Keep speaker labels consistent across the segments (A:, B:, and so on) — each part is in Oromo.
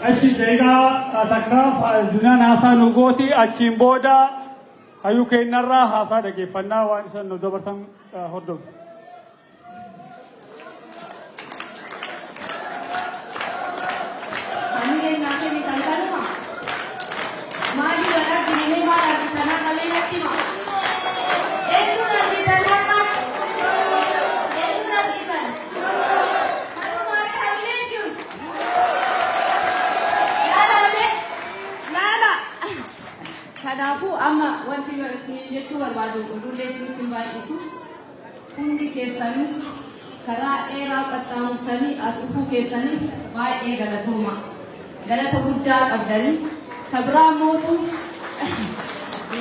A: Ashi daqiiqaa takkaaf addunyaan haasaa nu gooti achiin booda hayyuu keenyarraa haasaa dhageeffannaa waan isaan nu dabarsan hordofu.
B: Hamileen naa kennitan kanuma. Maalii wal argine maal argitan har'a mee natti hima. Eenyuun argitan har'a? Eenyuun argitan? Kanuma ree hamileen jiru. Laala mee laala. Kanaafuu amma wanti isiniin jechuu barbaadu oduulee isinitti hin baay'isu. Hundi keessanuu karaa dheeraa qaxxaamurtanii as dhufuu keessaniif baay'ee galatooma. Galata guddaa qabdanii. Ka biraa mootu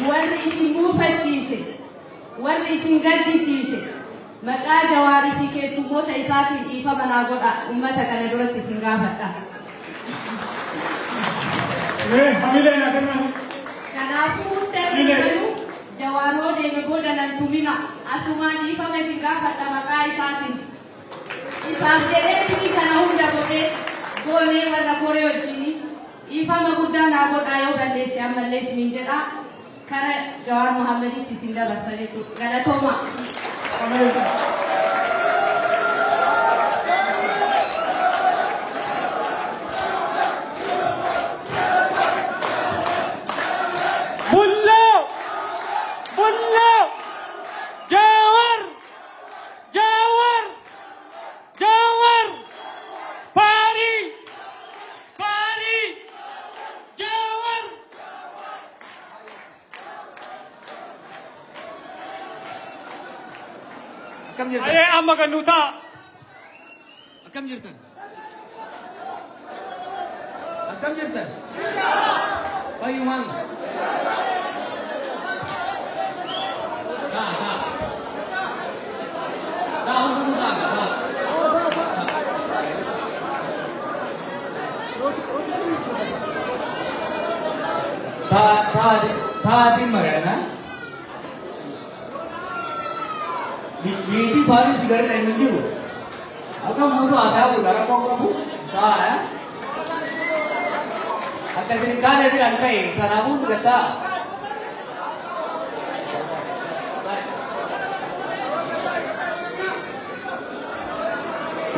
B: warri isin muufachiise, warri isin gaddisiise, maqaa Jawaarii fi keessummoota isaatiin dhiifama naa godha ummata kana duratti isin gaafadha.
A: Mee hamilee naa kennaa.
B: Kanaafuu hunda keessanuu Jawaar hoo deeme booda nan tumina. Asumaan dhiifama isin gaafadha maqaa isaatiin. Isaaf jedhee kana hunda godhee goonee warra koree wajjinii dhiifama guddaa naa godhaa yoo balleesse ammallee isiniin jedha. Kara Jawaar Mohammeditti isin dabarsa jechuudha. Galatooma.
A: Bulloo! Bulloo! Jawaar! Jawaar! Jawaar! Paarii! Paarii! Jawaar!
C: Akkam jirtan?
A: Ayee amma kan nu ta'a.
C: Akkam jirtan? Akkam jirtan? Fayyumaan. Taa taa. Taa hundumtuu taa taa. Taa taa taatiin mari'ana. Niitii Paaris gara hin jiru. Akka muudu haasaa godha rakkoo qabu ta'a. Akka isin kaane biraan ta'e kanaafuu filataa.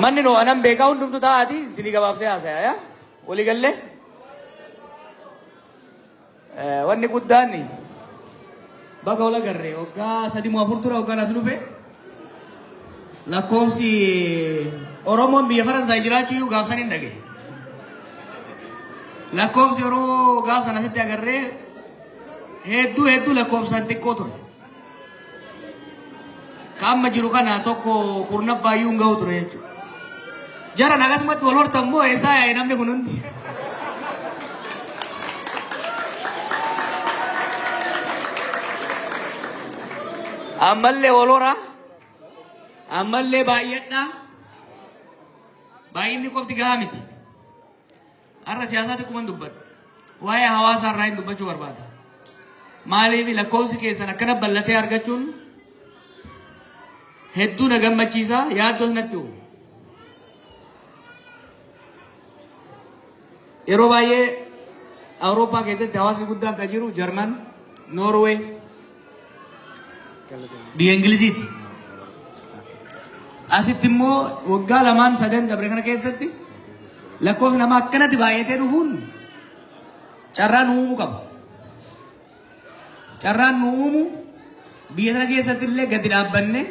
C: Manni noo anan beekaa hundumtu taa'aati isinii gabaabsee haasaya yaa walii gallee. Wanni guddaan baga wal agarre waggaa 3 moo 4 tura waggaan as dhufe lakkoofsi Oromoon biyya Faransaay jiraachuu iyyuu gaafsan hin dhage. Lakkoofsi Oromoo gaafsan asitti agarree hedduu hedduu lakkoofsaan xiqqoo ture. Ka amma jiru kana tokko kurnaffaa iyyuu hin ga'u ture jechuudha. Jaran akkasumatti wal hortan moo eessaa yaa'e namni kun hundi? Ammallee wal horaa. Ammallee baay'adhaa. Baay'inni qofti gahaa miti. Har'a siyaasaa xiqquma dubbadha. Waa'ee hawaasaa irraa hin dubbachuu barbaada. Maaliif lakkoofsi keessan akkana bal'atee argachuun hedduu na gammachiisa yaaddoos natti uumu. Yeroo baay'ee Awurooppaa keessatti hawaasni guddaan kan jiru Jarman, Noorweey, biyya Ingiliziiti. Asitti immoo waggaa lamaan sadan dabre kana keessatti lakkoofsi namaa akkanatti baay'atee dhufuun carraa nu uumuu qaba. Carraan nu uumu biyya sana keessatti illee gadi dhaabbanne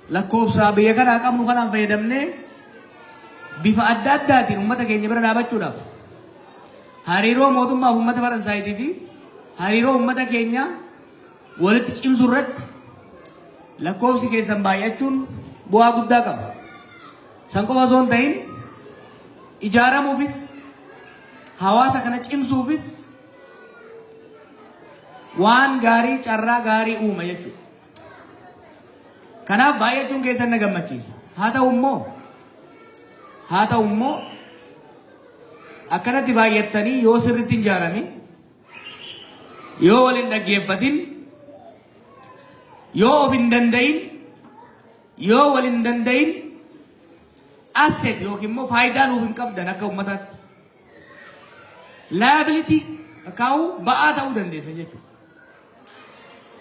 C: lakkoofsa biyya kanaa qabnu kanaan fayyadamnee bifa adda addaatiin uummata keenya bira dhaabachuudhaaf hariiroo mootummaa fi uummata Faransaayitii fi hariiroo uummata keenya walitti cimsuu irratti lakkoofsi keessan baay'achuun bu'aa guddaa qaba. San qofa osoo hin ta'in ijaaramuufis hawaasa kana cimsuufis waan gaarii carraa gaarii uuma jechuudha. Kanaaf baay'achuun keessan na gammachiisa. Haa ta'u immoo akkanatti baay'attanii yoo sirriitti hin ijaaramin, yoo wal hin dhaggeeffatin, yoo of hin danda'in, yoo wal hin danda'in, Asset yookiin immoo faayidaa nuuf hin qabdan akka uummataatti. Liability kaa'uu ba'aa ta'uu dandeessan jechuudha.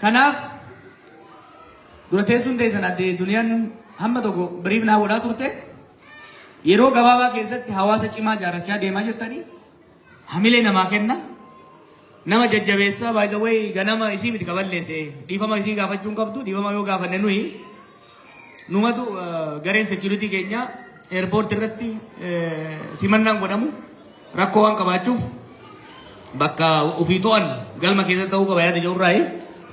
C: Kanaaf dura teessuun teessan adde Duniyaan hamma tokko brief naa godhaa turte. Yeroo gabaabaa keessatti hawaasa cimaa ijaarrachaa deemaa jirtanii hamilee namaa kenna. Nama jajjabeessaa. By the way, ganama isii miti kaballeesse, dhiifama isii gaafachuu hin qabdu. Dhiifama yoo gaafanne nuyi numatu gareen security keenya airport irratti simannaan godhamu rakkoo waan qabaachuuf bakka ofii to'an galma keessatti ta'uu qaba yaada jedhurraayi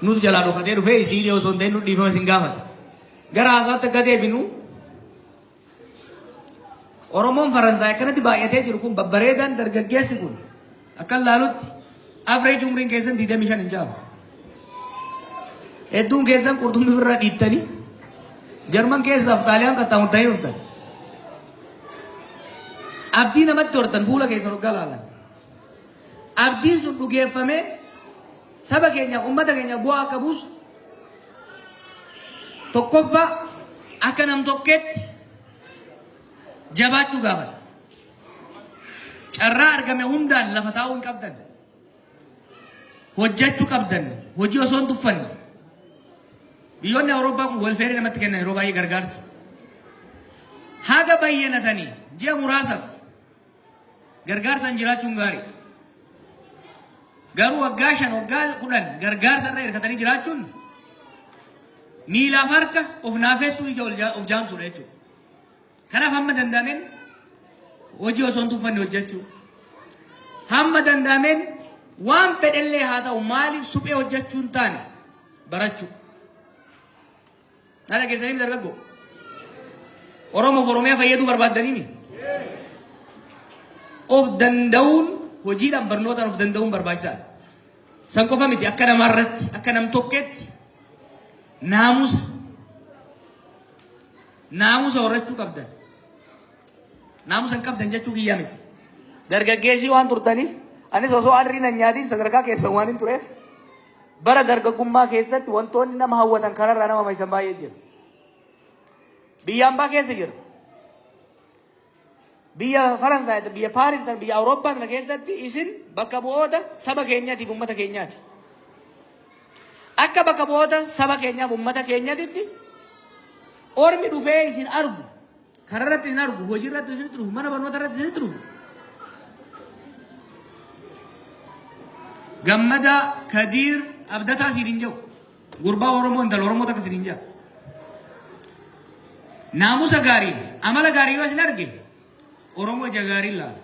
C: nutu jalaa dhokatee dhufee isii osoo hin ta'in nu dhiifama isin gaafata. Gara haasaatti akka deebinu, Oromoon Faransaay akkanatti baay'atee jiru kun, babbareedaan, dargaggeessi kun, akka laalutti average umriin keessan 25 hin caalu. Hedduun keessan qurxummii irraa dhiittanii Jarman keessaaf Xaaliyaan qaxxaamurtanii dhuftan. Abdii namatti hortan fuula keessan hoggaa laalan. Abdiin sun dhugeeffamee saba keenyaaf, uummata keenyaaf bu'aa akka buusu, tokkoffaa akka nam tokkeetti jabaachuu gaafata. Carraa argame hundaan lafa taa'uu hin qabdan. Hojjechuu qabdan. Hojii osoo hin tuffanne. Biyyoonni Awurooppaa kun welfare namatti kennan, yeroo baay'ee gargaarsa. Haga bayyanatanii ji'a muraasaaf gargaarsaan jiraachuun gaarii. Garuu waggaa 5, waggaa 10 gargaarsa irra hirkatanii jiraachuun miilaaf harka of naafessuu, ija of jaamsuudha jechuudha. Kanaaf hamma danda'ameen hojii osoo hin tuffanne hojjechuu. Hamma danda'ameen waan fedhellee haa ta'u maaliif suphee hojjechuu hin taane barachuu. Na dhageessanii, dargaggoo? Oromoof Oromiyaa fayyaduu barbaaddanii? Of danda'uun, hojiidhaan barnootaan of danda'uun barbaachisaadha. San qofa miti, akka namaarratti, akka nam tokkeetti naamusa horachuu qabdan. Naamusa hin qabdan jechuu kiyyaa miti. Dargaggeessii waan turtaniif, anis osoo arriin hin nyaatiin sadarkaa keessan waan hin tureef, bara dargaggummaa keessatti wantoonni nama hawwatan, kararraa nama maysan baay'ee jira. Biyya ambaa keessa jira. Biyya Faransaay, biyya Paaris, biyya Awurooppaa kana keessatti isin bakka bu'oota saba keenyaatiif uummata keenyaati. Akka bakka bu'oota saba keenyaaf uummata keenyaatitti ormi dhufee isin argu, kararratti isin argu, hojii irratti isinitti dhufu, mana barnoota irratti isinitti dhufu. Gammadaa, Kadiir, Abdataa siin hin jiru. Gurbaa Oromoo, intala Oromoo takka siin hin jiru. Naamusa gaarii, amala gaarii yoo isin arge, Oromoo ija gaarii laala.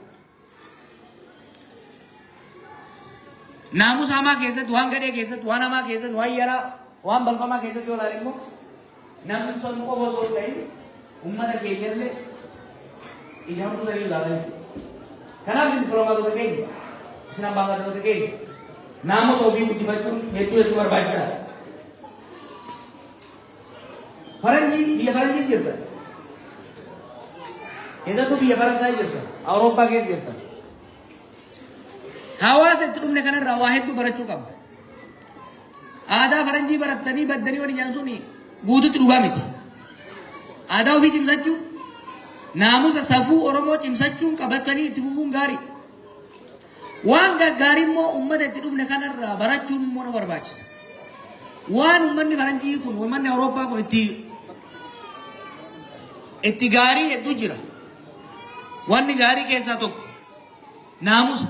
C: Naamusa hamaa keessatti, waan gadhee keessatti, waan hamaa keessatti, waan yaraa, waan balfamaa keessatti yoo ilaale immoo namni sun qofa osoo hin ta'in uummata keenyallee ija hamtuu sanii ilaala jechuudha. Kanaaf isin dippiloomaatota keenya, isin ambaasaadarota keenya, naamusa ofii guddifachuun hedduu hedduu barbaachisaadha. Faranjii, biyya faranjii jirta. Keessattuu biyya Faransaay jirta. Awurooppaa keessa jirta. Hawaasa itti dhufne kanarraa waa hedduu barachuu qabna. Aadaa faranjii barattanii baddanii waliin nyaan suni guututti dhugaa miti. Aadaa ofii cimsachuu, naamusa safuu Oromoo cimsachuun qabatanii itti fufuun gaarii. Waan gaggaarii immoo uummata itti dhufne kanarraa barachuun immoo na barbaachisa. Waan uummanni faranjii kun, uummanni Awurooppaa kun itti gaarii hedduu jira. Wanni gaarii keessaa tokko naamusa.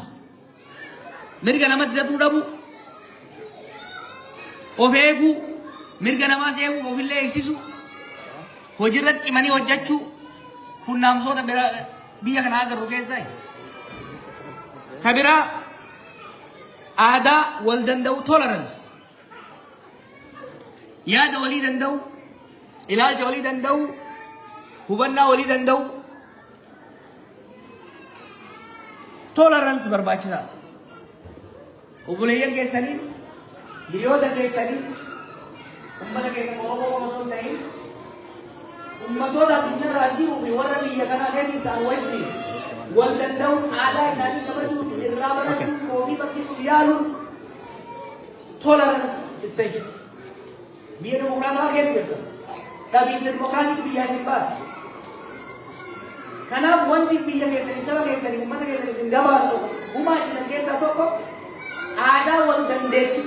C: Mirga namatti darbuu dhabuu. Of eeguu, mirga namaas eeguu, ofillee eegsisu, hojiirratti cimanii hojjechuu, kun naamusoota biraa biyya kana agarru keessaa. Ka biraa aadaa wal danda'u, tolerance. Yaada walii danda'u, ilaalcha walii danda'u, hubannaa walii danda'u. Tolerance barbaachisaadha. Obboleeyyan keessanii, hiriyoota keessanii, ummata keessan Oromoo qofa osoo hin ta'in, ummatoota addunyaarraa jiruu fi warra biyya kanaa keessa ta'an wajjin wal danda'uun, aadaa isaanii kabajuun, irraa barachuun, ofii barsiisuuf yaaluun, tolerance essential. Biyya dimokiraatawaa keessa jirta. Dhabiinsa dimokiraasiitu biyyaa isin baasa. Kanaaf wanti biyya keessanii, saba keessanii, uummata keessanii isin gabaatu gumaachisan keessaa tokko aadaa wal dandeettii.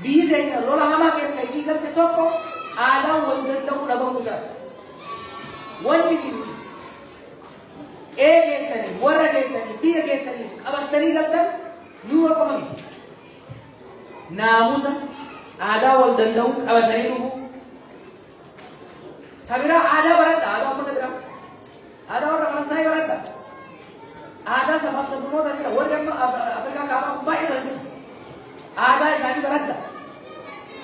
C: Biyyi keenya lola hamaa keessa isii galte tokko aadaa wal danda'uu dhabamuu isaati. Wanni isin qe'ee keessanii, warra keessanii, biyya keessanii qabattanii galtan yuuroo qofa miti. Naamusa, aadaa wal danda'uu qabatanii dhufuu. Ta biraa aadaa baradha, aadaa uummata biraa. Aadaa warra Faransaayii baradha. Aadaa sabaaf sablammoota jira. Warri amma Afrikaa kaabaa kun baay'ee jiru. Aadaa isaanii baradha.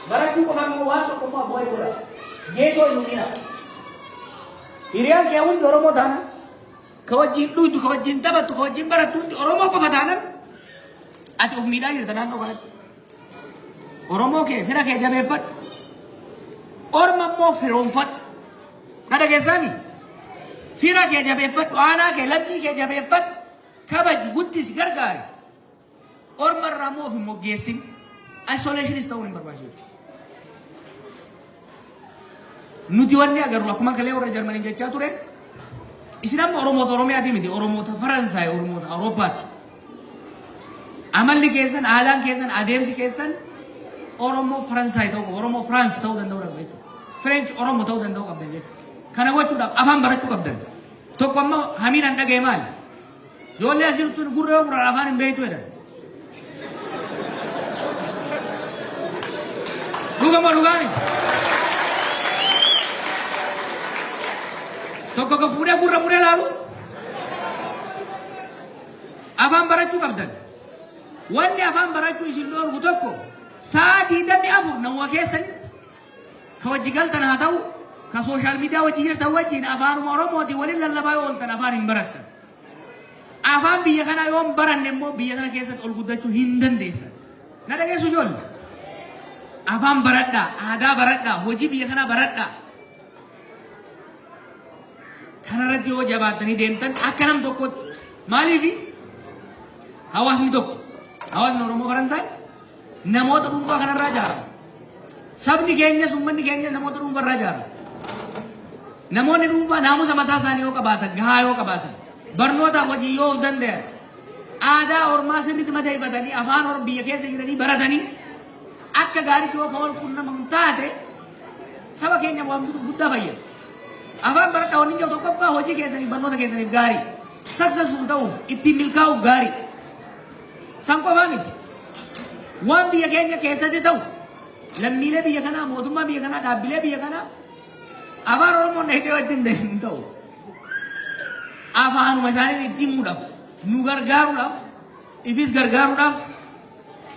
C: Barachuu qofa immoo waan tokko immoo abboo godha. Geetoo hin humnina. Hiriyaan kee hundi Oromoo taana. Ka wajjin dhuydu, ka wajjin taphattu, ka wajjin barattu hundi Oromoo qofa taanan ati of miidhaa jirta naannoo kanatti. Oromoo kee fira kee jabeeffadhu. Orma immoo firoomfadhu. Na dhageessaami? Fira kee jabeeffadhu, aanaa kee, lammii kee jabeeffadhu, kabaji, guddisi, gargaari. Orma irraa immoo of hin moggeessin. Isolationis ta'uun hin barbaachisu. Nuti wanni agarru akkuma kalee warra Jarmanii jechaa ture, isin amma Oromoota Oromiyaati miti, Oromoota Faransaay, Oromoota Awurooppaati. Amalli keessan, aadaan keessan, adeemsi keessan Oromoo Faransaay ta'uu qaba, Oromoo Firaans ta'uu danda'uu qaba jechuudha. French Oromoo ta'uu danda'uu qabdan jechuudha. Kana gochuudhaaf afaan barachuu qabdan. Tokko ammoo hamiin an dhaga'e maali? Ijoollee as jirtu gurra yoo muran afaan hin beektu jedhan. Dhuga moo dhugaa miti? Tokko ka fuudhee gurra muree laalu afaan barachuu qabdan. Wanni afaan barachuu isin dhoorgu tokko sa'a 24 namuma keessanitti ka wajji galtan haa ta'u, ka social media wajji jirtan wajjin afaanuma Oromootiin waliin lallabaa yoo ooltan afaan hin barattan. Afaan biyya kanaa yoo hin baranne immoo biyya kana keessatti ol guddachuu hin dandeessan. Na dhageessu ijoollee? Afaan baradhaa, aadaa baradhaa, hojii biyya kanaa baradhaa. Kanarratti yoo jabaattanii deemtan akka nam tokkotti maaliif hawaasni tokko hawaasni Oromoo Faransaay namoota dhuunfaa kanarraa ijaarama. Sabni keenyas uummanni keenyas namoota dhuunfarraa ijaarama. Namoonni dhuunfaa naamusa mataa isaanii yoo qabaatan, gahaa yoo qabaatan, barnootaaf hojii yoo of danda'an, aadaa ormaa sirriitti madeeffatanii afaan orma biyya keessa jiranii baratanii akka gaariitti yoo ka wal quunnaman taate saba keenya waan guddaa fayyada. Afaan baradhaa wanni jedhu tokkoffaa hojii keessaniif barnoota keessaniif gaarii. Successful ta'uuf ittiin milkaa'uuf gaarii. San qofaa miti. Waan biyya keenya keessatti ta'u lammiilee biyya kanaa, mootummaa biyya kanaa, dhaabbilee biyya kanaa afaan Oromoon dhahitee wajjin hin ta'u. Afaanuma isaanii ittiin himuudhaaf, nu gargaaruudhaaf, ifis gargaaruudhaaf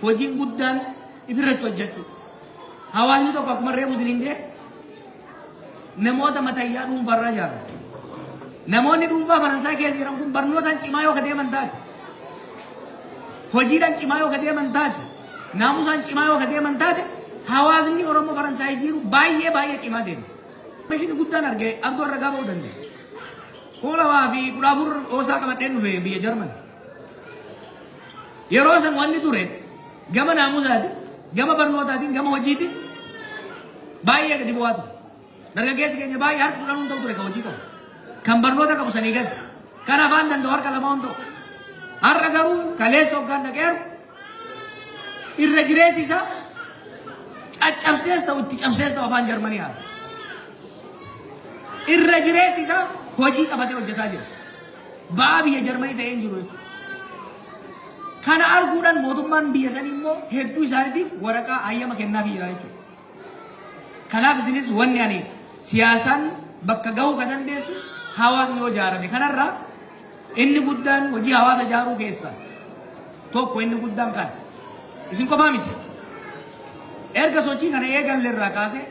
C: hojiin guddaan ifirratti hojjechuu. Hawaasni tokko akkuma reefu isiniin jee namoota matayyaa dhuunfarraa ijaarama. Namoonni dhuunfaa Faransaay keessa jiran kun barnootaan cimaa yoo ka deeman taate, hojiidhaan cimaa yoo ka deeman taate, naamusaan cimaa yoo ka deeman taate, hawaasni Oromoo Faransaay jiru baay'ee baay'ee cimaa deema. Meeshaan guddaan argee abduu arragaa ba'uu danda'a. 2014 oosaa qabadheen dhufe biyya Jarman. Yeroo san wanni ture gama naamusaatiin, gama barnootaatiin, gama hojiitiin baay'ee gadi bu'aa ture. Dargaggeessi keenya baay'ee harka 10 ta'u ture kan hojii qabu. Kan barnoota qabu sanii gadi. Kan afaan danda'u harka 2 ta'u. Har'a garuu kaleessa hoggaan dhaqeeru irra jireessi isaa caccabsees ta'u itti cabsees ta'u afaan Jarmanii haasa. Irra jireessi isaa hojii qabatee hojjetaa jira. Ba'aa biyya Jarmanii ta'ee hin jiru jechuudha. Kana arguudhaan mootummaan biyya sanii immoo hedduu isaaniitiif waraqaa hayyama kennaafii jira jechuudha. Kanaaf isinis wanni ani siyaasaan bakka gahuu ka dandeessu hawaasni yoo ijaarame kanarraa inni guddaan hojii hawaasa ijaaruu keessaa tokko inni guddaan kana. Isin qofaa miti. Erga sochii kana eegalle irraa kaasee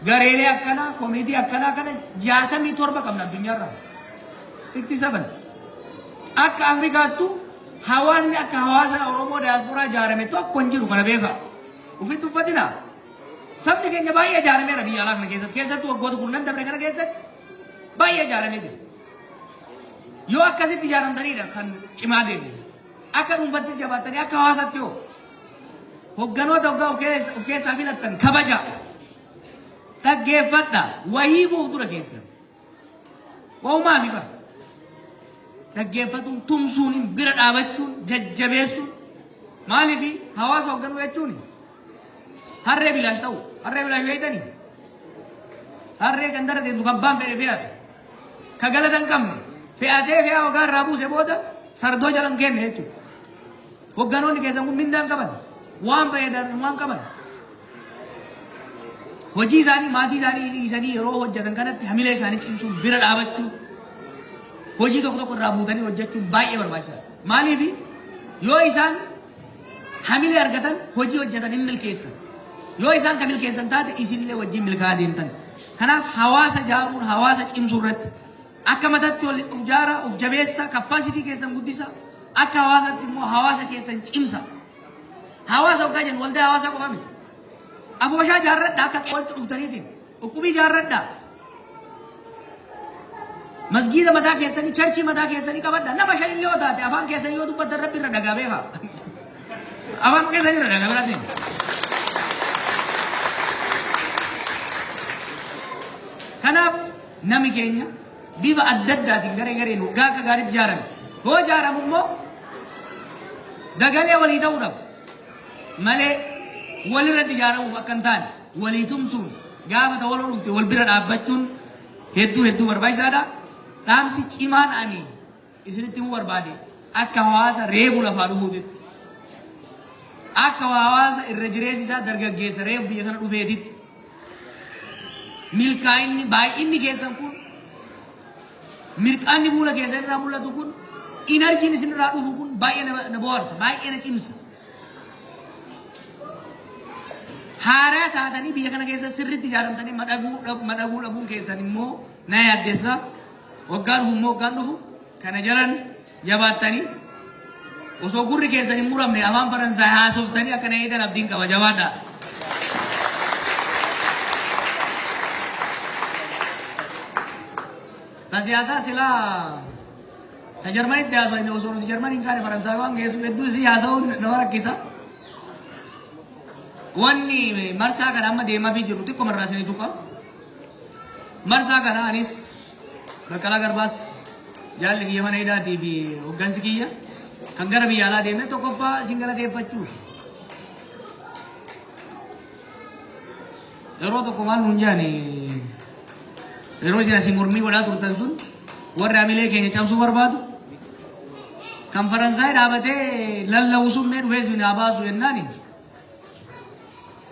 C: gareelee akkanaa, koominitii akkanaa kana 67 qabna addunyaarraa. 67. Akka Afrikaattu hawaasni akka hawaasa Oromoo diyaasporaa ijaarame tokko hin jiru kana beekaa. Ofitti uffatinaa. Sabni keenya baay'ee ijaarameera biyya alaa kana keessatti. Keessattuu waggoota kurnan dabre kana keessatti baay'ee ijaaramee jira. Yoo akkasitti ijaaramtanidha kan cimaa deemu. Akka dhuunfattis jabaattanii akka hawaasaatti hoo hogganoota hoggaa of keessaa filattan kabaja. Dhaggeeffadha. Wahii buuf dura keessan. Waa'umaa fi bara. Dhaggeeffatuun, tumsuun, bira dhaabachuun, jajjabeessuun maaliif hawaasa hoogganuu jechuun harree bilaash ta'u, harree bilaash beektanii? Harree gandara deemtu kan baan fedhe fe'atu, ka galata hin qabne fe'atee fe'aa hoggaa irraa buuse booda sardoo jala hin kenne jechuudha. Hogganoonni keessan kun mindaa hin qaban, waan fayyadan waan qaban. Hojii isaanii maatii isaanii dhiisanii yeroo hojjetan kanatti hamilee isaanii cimsuun bira dhaabachuu hojii tokko tokko irraa buutanii hojjechuun baay'ee barbaachisaadha. Maaliif yoo isaan hamilee argatan hojii hojjetan hin milkeessan. Yoo isaan kan milkeessan taate isinillee wajjin milkaa'aa deemtan. Kanaaf hawaasa ijaaruun hawaasa cimsuu irratti akka mataatti ol of ijaaraa, of jabeessa, capacity keessan guddisa, akka hawaasaatti immoo hawaasa keessan cimsa. Hawaasa hoggaa jennu waldaa hawaasaa qofa miti. Afooshaa ijaarradhaa akka walitti dhuftaniitiin uqqubii ijaarradhaa. Masgiida mataa keessanii, churchii mataa keessanii qabadhaa. Nama shan illee yoo taate afaan keessanii yoo dubbattan Rabbi irra dhagaa beekaa. Afaan keessanii irra dhagaa biraatiin. Kanaaf nami keenya bifa adda addaatiin garee gareen hoggaa akka gaariitti ijaarame. Yoo ijaaramu immoo dagalee walii ta'uudhaaf malee walirratti ijaaramuuf akka hin taane walii tumsuun gaafa ta'u waloo dhufte wal bira dhaabbachuun hedduu hedduu barbaachisaadha. Dhaamsi cimaan ani isinitti himuu barbaade akka hawaasa reefu lafaa dhufuutitti akka hawaasa irra jireessi isaa dargaggeessa reefu biyya kana dhufeetitti milkaa'inni baay'inni keessan kun mirqaanni fuula keessan irraa mul'atu kun energyn isin irraa dhufu kun baay'ee na bohaarsa, baay'ee na cimsa. Haaraa taatanii biyya kana keessa sirriitti ijaaramtanii madaguu dhabuun keessan immoo na yaaddessa. Waggaa dhufu immoo waggaan dhufu kana jalan jabaattanii osoo gurri keessan hin muramne afaan Faransaay haasoftanii akka na eegan abdiin qaba, jabaadhaa. Ta siyaasaa silaa ta Jarmanitti haasofne osoo nuti Jarmaniin kaane Faransaay waan geessu hedduu si haasa'uun nama rakkisa. Wanni marsaa kana amma deemaafii jiru xiqqoo marraa isinii tuqa. Marsaa kana anis Baqqalaa Garbaas jaalli kiyya mana hidhaatii fi hoggansi kiyya kan gara biyya alaa deemne tokkoffaa isin galateeffachuuf. Yeroo tokko maal nuun jaani yeroo isin asii mormii godhaa turtan sun warri hamilee keenya cabsuu barbaadu kan Faransaay dhaabatee lallabu sun mee dhufee isin haa baasu jennaani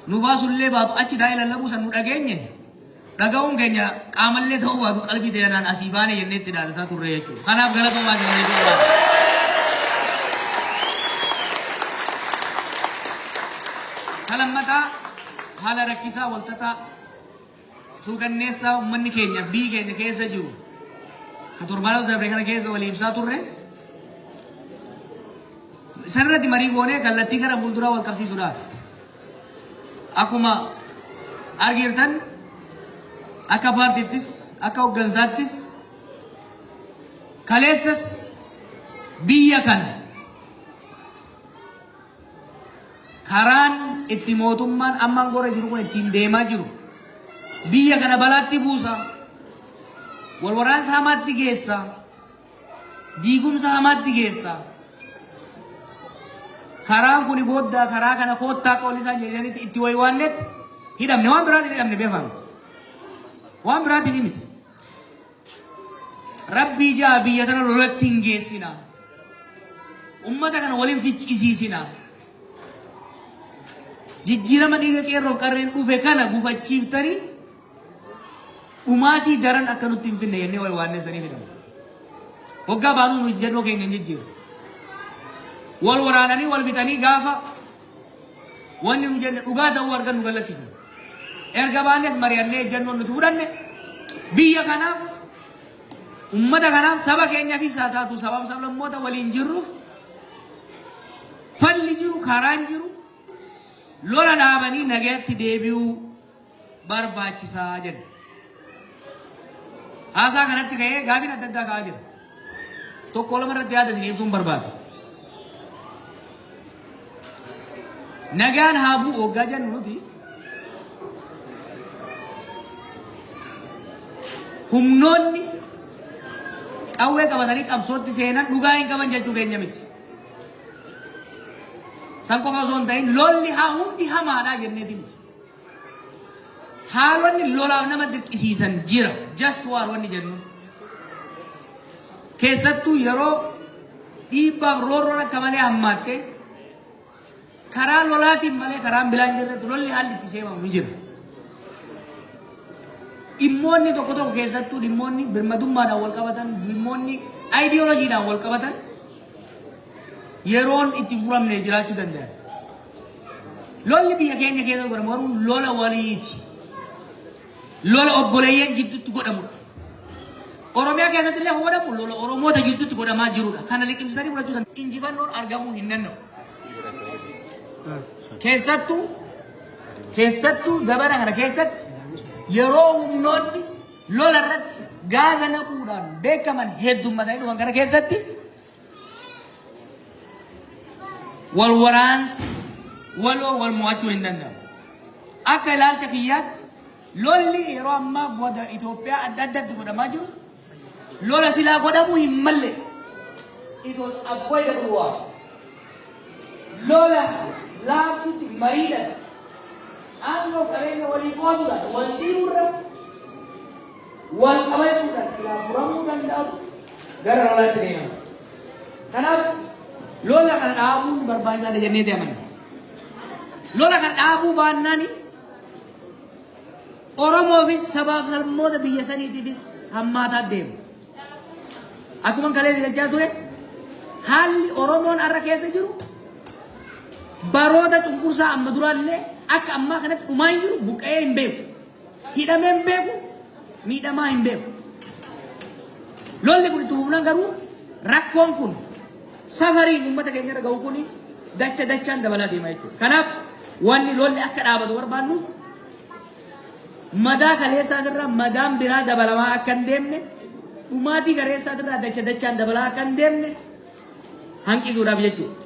C: nu baasullee baatu achi taa'ee lallabuu san nu dhageenye dhaga'uun keenya qaamallee ta'uu baatu qalbii ta'e asii baane jennee itti dhaadataa turre jechuudha. Kanaaf galatoomaa isin jechuudha. Kalammataa haala rakkisaa walxaxaa suukanneessaa uummanni keenya biyyi keenya keessa jiru ka torbaanota dabre kana keessa walii ibsaa turre sanirratti marii goonee kallattii gara fuulduraa wal qabsiisuudhaaf akkuma argitan akka paartiittis akka hooggansaattis kaleessas biyya kana karaan itti mootummaan ammaan gora jiru kun ittiin deemaa jiru biyya kana balaatti buusa, wal waraansa hamaatti geessa, diigumsa hamaatti geessa. Karaan kun gooddaa karaa kana koottaa qoolli isaan jedhanitti itti waywaannetti hidhamne. Waan biraatiin hidhamne beekame, waan biraatiin miti. Rabbii jaa biyya tana lolatti hin geessina, ummata kana waliin ficcisiisina, jijjiirama dhiiga qeerroof qarreen dhufe kana gufachiiftanii dhumaatii daran akka nutti hin finne jennee waywaannee sanii hidhamne. Hoggaa baanuu nu ejjennoo keenya hin jijjiirre. Wal waraananii wal bitanii gaafa wanni nu jenne dhugaa ta'uu argan nu gallakkisan. Erga baannes mari'annee ejjennoon nuti fudhanne biyya kanaaf, ummata kanaaf, saba keenyaafis haa taatu sabaaf sablammoota waliin jirruuf falli jiru, karaan jiru lola dhaabanii nagayatti deebi'uu barbaachisaa jenna. Haasaa kanatti ka'ee gaafiin adda addaa ka'aa jira. Tokko lama irratti yaada isin ibsuun barbaada. Nagaan haa bu'u hoggaa jennu nuti humnoonni Qawwee qabatanii qabsootti seenan dhugaa hin qaban jechuu keenya miti. San qofa osoo hin ta'in lolli haa hundi hamaadhaa jenneeti miti. Haalonni lolaaf nama dirqisiisan jira. Just war wanni jennu. Keessattuu yeroo dhiibbaaf roorroon akka malee hammaatte karaa lolaatiin malee karaan biraa hin jirretti lolli haalli itti seenamu ni jira. Dhimmoonni tokko tokko, keessattuu dhimmoonni birmadummaadhaan wal qabatan, dhimmoonni aayidiyooloojiidhaan wal qabatan yeroon itti furamne jiraachuu danda'an. Lolli biyya keenya keessa godhamu garuu lola waliiti. Lola obboleeyyan jidduutti godhamudha. Oromiyaa keessatti illee godhamu lola Oromoota jidduutti godhamaa jirudha. Kana liqimsitanii fudhachuu danda'u. Injifannoon argamuu hin danda'u. Keessattuu zabana kana keessatti yeroo humnoonni lola irratti gaaza naquudhaan beekaman heddummatanii dhufan kana keessatti wal waraansi waloo wal mo'achuu hin danda'amu. Akka ilaalcha kiyyaatti lolli yeroo ammaa goda Itoophiyaa adda addatti godhamaa jiru lola silaa godhamuu hin malle. It was avoidable war. Lola laaftutti mariidhaan aangoo qabeenya walii qooduudhaan wal dhiibuurra wal qabachuudhaan silaa furamuu danda'u gara lolaatti deemama. Kanaaf lola kana dhaabuun barbaachisaadha jennee amanna. Lola kana dhaabuu baannaani Oromoofis sabaaf sablammoota biyya saniitiifis hammaataa deema. Akkuma kaleessa jechaa ture, haalli Oromoon har'a keessa jiru baroota cunqursaa amma duraallee akka ammaa kanatti dhumaa hin jiru, buqqa'ee hin beeku. Hidhamee hin beeku, miidhamaa hin beeku. Lolli kun itti fufnaan garuu rakkoon kun safariin uummata keenya irra ga'u kun dacha dachaan dabalaa deema jechuudha. Kanaaf wanni lolli akka dhaabatu barbaannuuf madaa kaleessaatirraa madaan biraa dabalamaa akka hin deemne, dhumaatii kaleessaatirraa dacha dachaan dabalaa akka hin deemne hanqisuudhaaf jechuudha.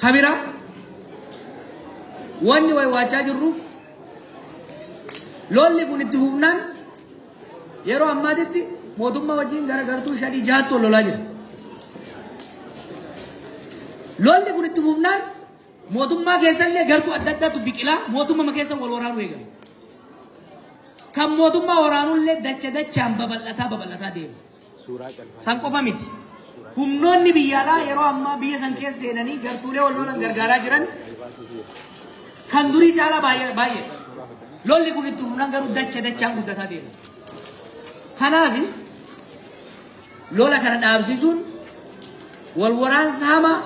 C: Kabira wanni waywaachaa jirruuf lolli kun itti fufnaan yeroo ammaatitti mootummaa wajjin gara gartuu shanii jahattu wal lolaa jira. Lolli kun itti fufnaan mootummaa keessallee gartuu adda addaatu biqilaa mootummaa keessa wal waraanuu eegala. Kan mootummaa waraanullee dacha dachaan babal'ataa babal'ataa deema. San qofa miti. Humnoonni biyya alaa yeroo ammaa biyya san keessa seenanii gartuulee wal lolan gargaaraa jiran kan durii caalaa baay'ee baay'ee. Lolli kun itti fufnaan garuu dacha dachaan guddataa deema. Kanaaf lola kana dhaabsisuun wal waraansa hamaa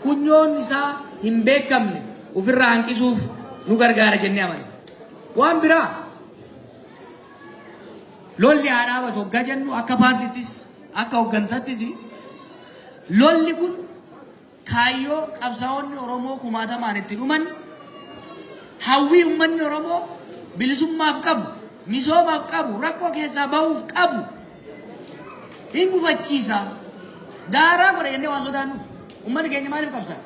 C: funyoon isaa hin beekamne ofirraa hanqisuuf nu gargaara jennee amanna. Waan biraa, lolli haa dhaabatu hoggaa jennu, akka paartiittis akka hooggansattis, lolli kun kaayyoo qabsaa'onni Oromoo kumaatamaan itti dhuman, hawwii uummanni Oromoo bilisummaaf qabu, misoomaaf qabu, rakkoo keessaa bahuuf qabu hin gufachiisa. Daaraa godha jennee waan sodaannuuf. Uummanni keenya maaliif qabsaa?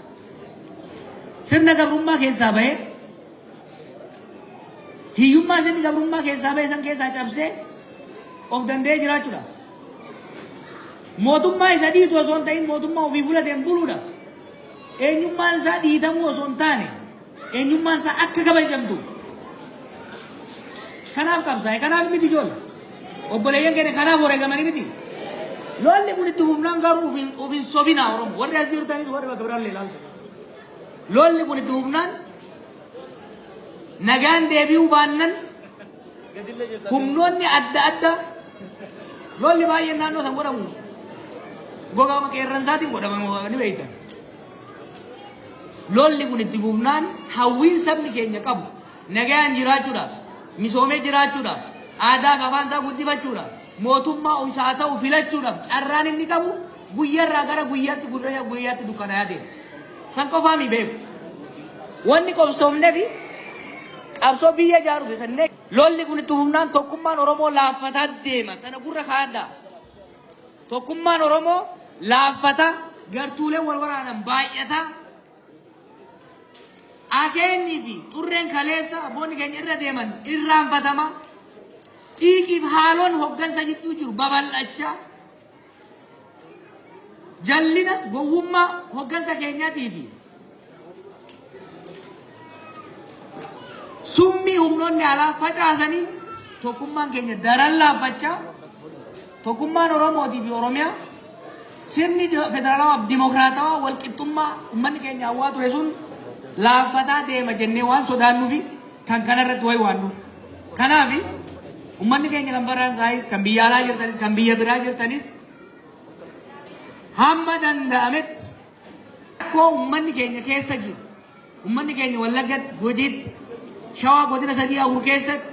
C: Sirna gabrummaa keessaa bahee, hiyyummaa sirni gabrummaa keessaa bahee san keessaa cabsee of danda'ee jiraachuudha. Mootummaa isa dhiitu osoo hin ta'in mootummaa ofii fudhateen buluudha. Eenyummaan isaa dhiitamuu osoo hin taane eenyummaan isaa akka kabajamtuuf. Kanaaf qabsaa'e, kanaaf miti ijoollee. Obboleeyyan keenya kanaaf wareegamanii miti. Lolli kun itti fufnaan garuu of hin sobinaa Oromoo. Warri as jirtanis, warri bakka biraallee ilaaltu. Lolli kun itti fufnaan, nagaan deebi'uu baannan, humnoonni adda addaa, lolli baay'een naannoo san godhamu gogaama qeerransaatiin godhama ni beektan. Lolli kun itti fufnaan hawwiin sabni keenya qabu nagaan jiraachuudhaaf, misoomee jiraachuudhaaf, aadaa fi afaan isaa guddifachuudhaaf, mootummaa isaa ta'u filachuudhaaf carraan inni qabu guyyaarraa gara guyyaatti guyyaa guyyaatti dukkanaa'aa deema. San qofaa mi beeku. Wanni qobsoofnee fi qabsoo biyya ijaaru sannee lolli kun itti fufnaan tokkummaan Oromoo laaffataa deema. Kana gurra kaa'adhaa. Tokkummaan Oromoo laaffataa, gartuuleen wal waraanan baay'ataa. Akeenyii fi xurreen kaleessa abboonni keenya irra deeman irraanfatama. Xiiqiif haaloon hoggansa jidduu jiru babal'achaa jallina gowwummaa hoggansa keenyaatii fi summii humnoonni alaa facaasanii tokkummaan keenya daran laaffachaa tokkummaan Oromootii fi Oromiyaa sirni federaalawaa fi dimokiraatawaa walqixxummaa uummanni keenya hawwaa ture sun laaffataa deema jennee waan sodaannuufi kan kanarratti wayi waannuuf. Kanaaf uummanni keenya kan Faransaayis kan biyya alaa jirtanis kan biyya biraa jirtanis hamma danda'ametti rakkoo uummanni keenya keessa jiru uummanni keenya Wallaggatti, Gujiitti, Shawaa godina 3 4 keessatti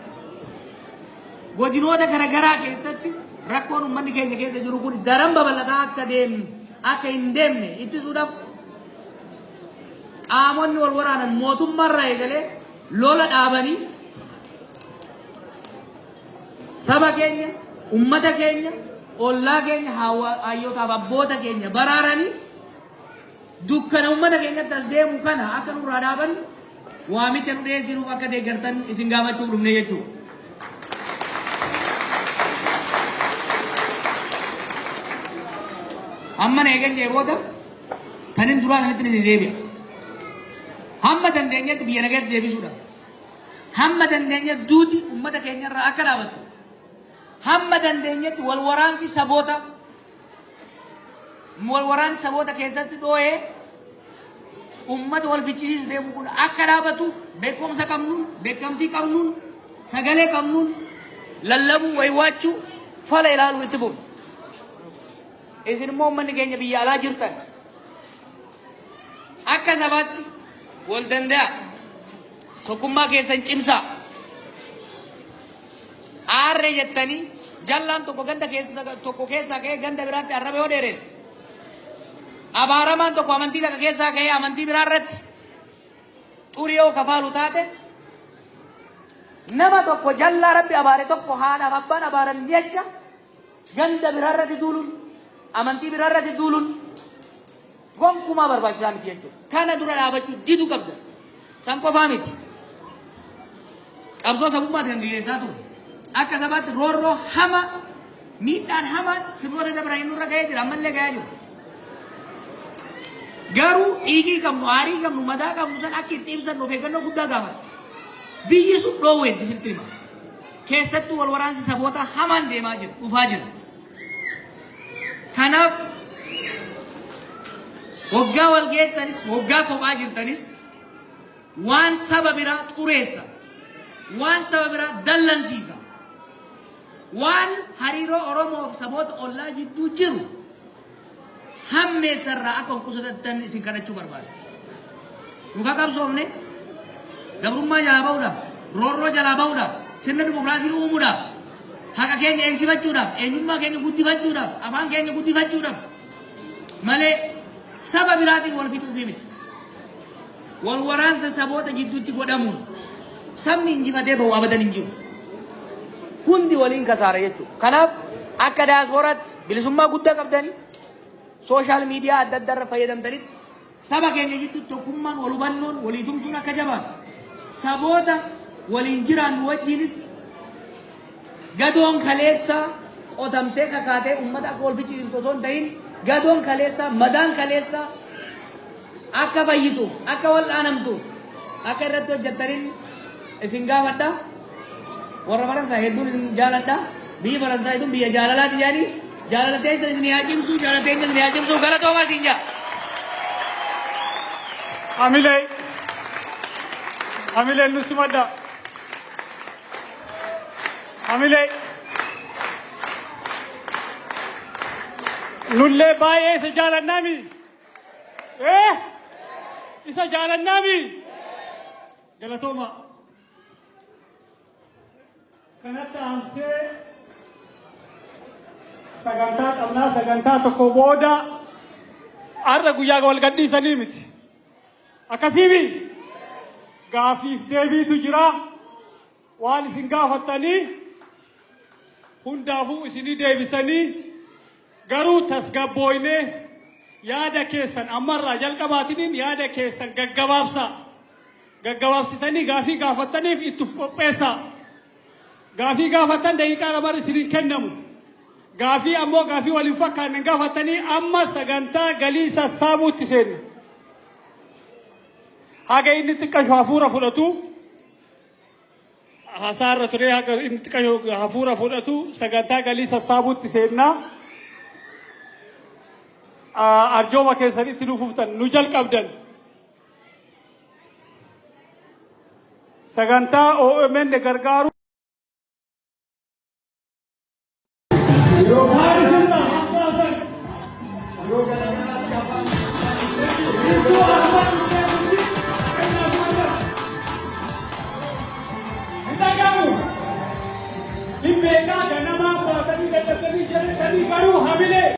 C: godinoota garaagaraa keessatti rakkoon uummanni keenya keessa jiru kun daran babal'ataa akka deemnu akka hin deemne ittisuudhaaf qaamonni wal waraanan mootummaarraa eegalee lola dhaabanii saba keenya, uummata keenya, ollaa keenya, hayyootaaf abboota keenya baraaranii dukkana uummata keenyatti as deemu kana akka nurraa dhaaban waamicha nu dhiyeessinuuf akka deeggartan isin gaafachuuf dhufne jechuudha. Amma na eegan jee booda tanin duraa sanatti isin deebi'a. Hamma dandeenyetti biyya nagaatti deebisuudhaaf. Hamma dandeenyetti duuti uummata keenyarraa akka dhaabattu. Hamma dandeenyetti wal waraansi saboota wal waraansi saboota keessatti dhoo'ee uummata wal ficcisiisu deemu kun akka dhaabatuuf beekumsa qabnuun, beekamtii qabnuun, sagalee qabnuun lallabuu, waywaachuu, fala ilaaluu itti fufna. Isin immoo uummanni keenya biyya alaa jirtan akka sabaatti wal danda'a. Tokkummaa keessan cimsaa. Aarree jettanii jallaan tokko ganda keessa tokko keessaa ka'ee ganda biraatti arraba yoo dheeresse. Abaaramaan tokko amantii takka keessaa ka'ee amantii biraa irratti xurii yoo kafaalu taate nama tokko jallaa rabbi abaare tokko haadhaaf abbaan abaaran jecha ganda biraa irratti duuluun amantii biraa irratti duuluun gonkumaa barbaachisaa miti jechuudha. Kana dura dhaabachuu didu qabda. San qofaa miti. Qabsoo sabummaati kan gaggeessaa ture. Akka sabaatti roorroo hama miidhaan hamaan sirnoota dabranii nurra ga'ee jira ammallee ga'aa jira. Garuu xiiqii qabnu, aarii qabnu, madaa qabnu san akka itti ibsannu of eeggannoo guddaa gaafata. Biyyi sun dhoowweetti sitti hima. Keessattuu wal waraansi saboota hamaan deemaa jira, dhufaa jira. Kanaaf waggaa wal geessanis, waggaa kophaa jirtanis waan saba biraa xureessa, waan saba biraa dallansiisa, waan hariiroo Oromoo fi saboota ollaa jidduu jiru hammeessarraa akka of qusatattan isin kadhachuu barbaada. Nu ka qabsoofne gabrummaa jalaa ba'uudhaaf, roorroo jalaa ba'uudhaaf, sirna dimokiraasii uumuudhaaf, haqa keenya eegsifachuudhaaf, eenyummaa keenya guddifachuudhaaf, afaan keenya guddifachuudhaaf malee saba biraatiin wal fixuufii miti. Wal waraansa saboota jidduutti godhamuun sabni injifatee ba'u abadan hin jiru. Hundi waliin kasaara jechuudha. Kanaaf akka daasporaatti bilisummaa guddaa qabdanii social media adda addaa irra fayyadamtanitti saba keenya jidduutti tokkummaan wal hubannoon walii tumsuun akka jabaatu saboota waliin jiraannu wajjiinis gadoon kaleessaa qotamtee kakaatee uummata akka wal ficcisiiftu osoo hin ta'in gadoon kaleessaa madaan kaleessaa akka fayyitu akka wal'aanamtu akka irratti hojjettaniin isin gaafadha. Warra Faransaay hedduun isin jaaladha. Biyyi Faransaay tun biyya jaalalaati jedhanii jaalala teessan isin haa cimsu jaalala teenya isin haa cimsu galatoomaa isin jaa.
A: Hamilee. Hamileen nu simadha. Hamilee. Nullee baay'ee isa jaalannaami. Eh? Isa jaalannaami. Galatooma. Kanatti aansee sagantaa qabnaa sagantaa tokko booda har'a guyyaa wal gadhiisanii miti. Akkasiimi gaafiif deebiitu jira. Waan isin gaafattanii hundaafuu isinii deebisanii garuu tasgabbooynee yaada keessan ammarraa jalqabaatiniin yaada keessan gaggabaabsaa. Gaggabaabsitanii gaafii gaafattaniif ittuf qopheessaa. Gaafii gaafattan daqiiqaa 2 isiniin kennamu. Gaafii ammoo gaafii waliin fakkaanne gaafatanii amma sagantaa galii sassaabuutti seenna. Haga inni xiqqashu hafuura fudhatu, hasaarra ture, haga inni xiqqashu hafuura fudhatu sagantaa galii sassaabuutti seenna. Arjooma keessan itti nu fuftan nu jalqabdan. Sagantaa OMN gargaaru.
D: Yeroo kana